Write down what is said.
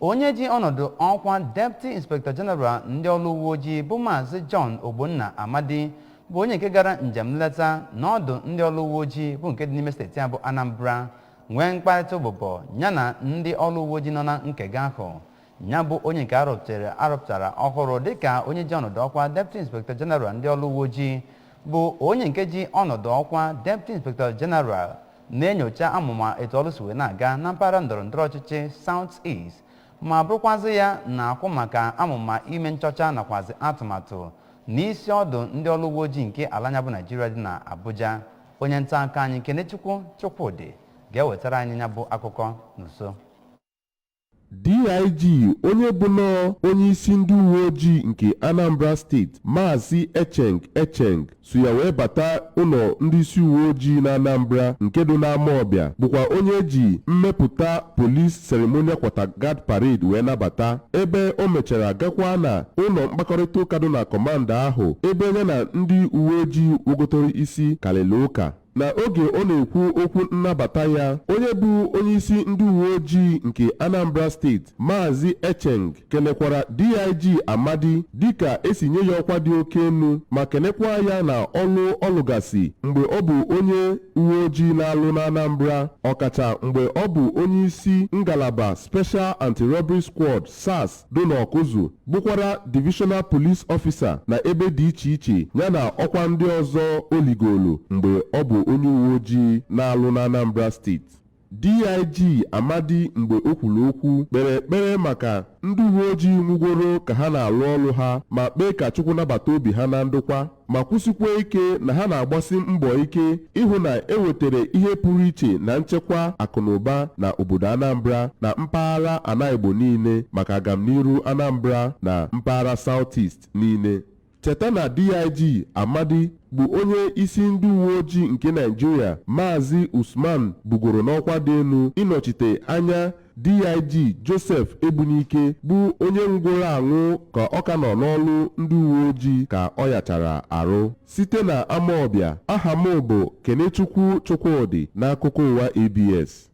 Onye ji ọnọdụ ọkwa Deputy Inspector General ndị ọrụ uwe ojii, bụ Maazị John Ogbonna Amadi, bụ onye nke gara njem nleta n'ọdụ ndị ọrụ uwe ojii bụ nke dị n'ime steeti a bụ Anambra, nwee mkparịta ụbụbọ ya na ndị ọrụ uwe ojii nọ na nkega ahụ. Ya bụ onye nke arụpụtara ọhụrụ dịka onye ji ọnọdụ ọkwa Deputy Inspector General ndị ọrụ uwe ojii, bụ onye nke ji ọnọdụ ọkwa Deputy Inspector General na-enyocha amụma etu ọrụ si wee na-aga na mpaghara ndọrọ ndọrọ ọchịchị South East, ma bụrụkwazị ya na-akwụ maka amụma ime nchọcha nakwazi atụmatụ n'isi ọdụ ndị ọrụ uwe ojii nke ala anya bụ Naijiria dị na Abuja. Onye nta akụkọ anyị, Kenechukwu Chukwudị, ga-ewetara anyị ya bụ akụkọ n'uso. DIG, onye bụ nọọ onye isi ndị uwe ojii nke Anambra Steeti, Maazị Echeng Echeng, so ya wee bata ụlọ ndị isi uwe ojii na Anambra nke dị n'Amawbịa, bụkwa onye eji mmepụta Police Ceremonial Quarter Guard Parade wee nabata, ebe o mechara gakwa na ụlọ mkpakọrịta ụka dị na command ahụ, ebe ya na ndị uwe ojii wogotoro isi karịrị ụka. Na oge ọ na-ekwu okwu nnabata ya, onye bụ onyeisi ndị uwe ojii nke Anambra Steeti, Maazị Echeng, kelekwara DIG Amadi dịka esi nye ya ọkwa dị oke elu, ma kenekwa ya na ọlụ ọlụgasị mgbe ọ bụ onye uwe ojii na-alụ na Anambra, ọkacha mgbe ọ bụ onye isi ngalaba Special Anti-Robbery Squad, SARS, dị n'Ọkụzụ, bụkwara Divisional Police Officer na ebe dị iche iche, yana ọkwa ndị ọzọ oligolu mgbe ọ bụ onye uwe ojii na-alụ na Anambra Steeti. DIG Amadi, mgbe o kwuru okwu, kpere ekpere maka ndị uwe ojii nwugoro ka ha na-alụ ọrụ ha, ma kpee ka Chukwu nabata obi ha na ndokwa, ma kwụsịkwa ike na ha na-agbasi mbọ ike ịhụ na ewetara ihe pụrụ iche na nchekwa akụnụba na obodo Anambra na mpaghara ana Igbo niile, maka agamniru Anambra na mpaghara South East niile. Cheta na DIG Amadi bụ onye isi ndị uwe ojii nke Naijiria, Maazị Usman, bugoro n'ọkwa dị elu ịnọchite anya DIG Joseph Egbunike, bụ onye ngwụrụ anwụ ka ọ ka nọ n'ọrụ ndị uwe ojii ka ọ yachara arụ. Site na Amawbịa, aha m bụ Kenechukwu Chukwudị, n'akụkọ ụwa ABS.